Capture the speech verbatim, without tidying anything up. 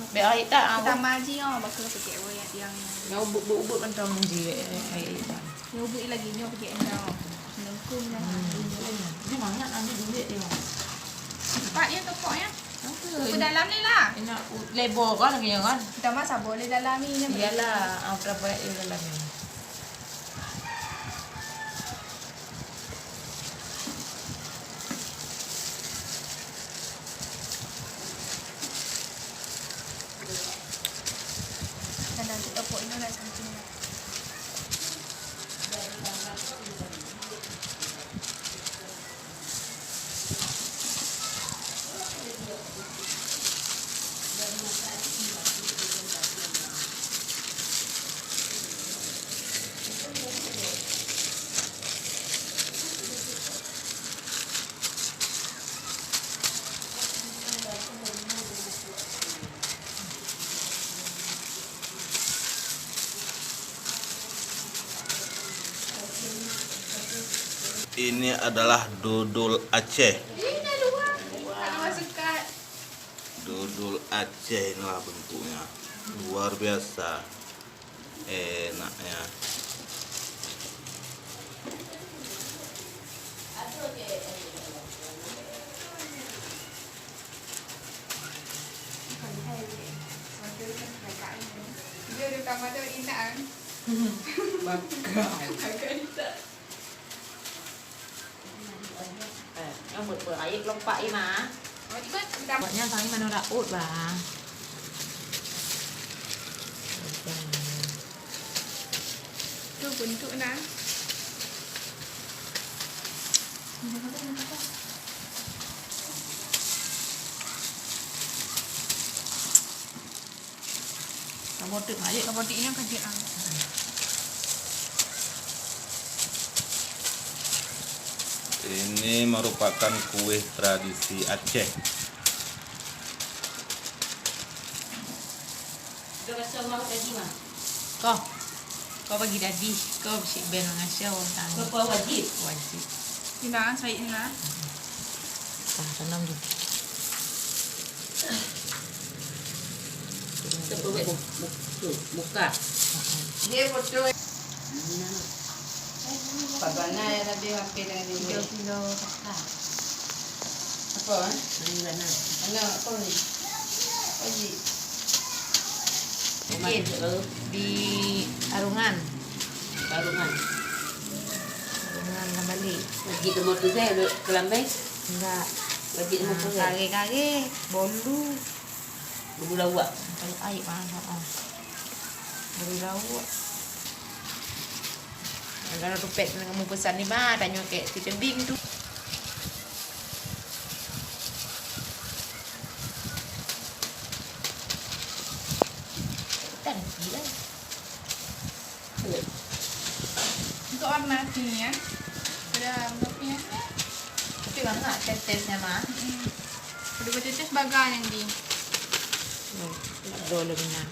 Bèk air tak, ah. Pertama ji, oh, bak keu sakét, oh, ya, tiang. Nyoe ubit-ubit mantong ji, eh, air tak. Nyoe ubit lagi, nyoe peucék nyoe. Lengkung dah. Hmm. Ini banyak nanti duit dia. Cepat ya, tokok ya. Apa? Ke dalam ni lah. Nak u-, lebo kan lagi kan? Pertama sabar lé dalam ni. Iyalah, ah, berapa ya dalam ni? Ini adalah dodol Aceh. Dodol Aceh inilah bentuknya. Luar biasa enaknya. Eh, nyang buet-buet rayeuk lompat, Ima. Buatnya kami mana raut, bang. Tu bentuk nah. Kabotik, ayo kabotik yang kecil ah. Ini merupakan kue tradisi Aceh. Kau, kau bagi dadi, kau bisi ben mangasuh tang. Kau wajib. Wajib. Ina, saya ina. Kau tanam di. Kita buat bu-, bu-, tu, buka. Dia betul. Pabana ya lebih makan dengan dia. Tiga kilo kakak. Apa, eh? Anak apa ni? Haji. Mungkin di Arungan. Arungan. Arungan dah balik. Haji ke motor saya, ke Lambai? Enggak. Haji ke motor saya? Kare-kare, bolu. Bolu lauk. Kalau air mah, ha. Bolu lauk. Kalau tupet dengan mupeusan ni mah, tanya kek si tebing tu. Kan gila. Untuk warna aslinya, sudah menurutnya. Tapi banyak tetes-tesesnya mah. Sudah bertetes bagai yang di. Dulu minah.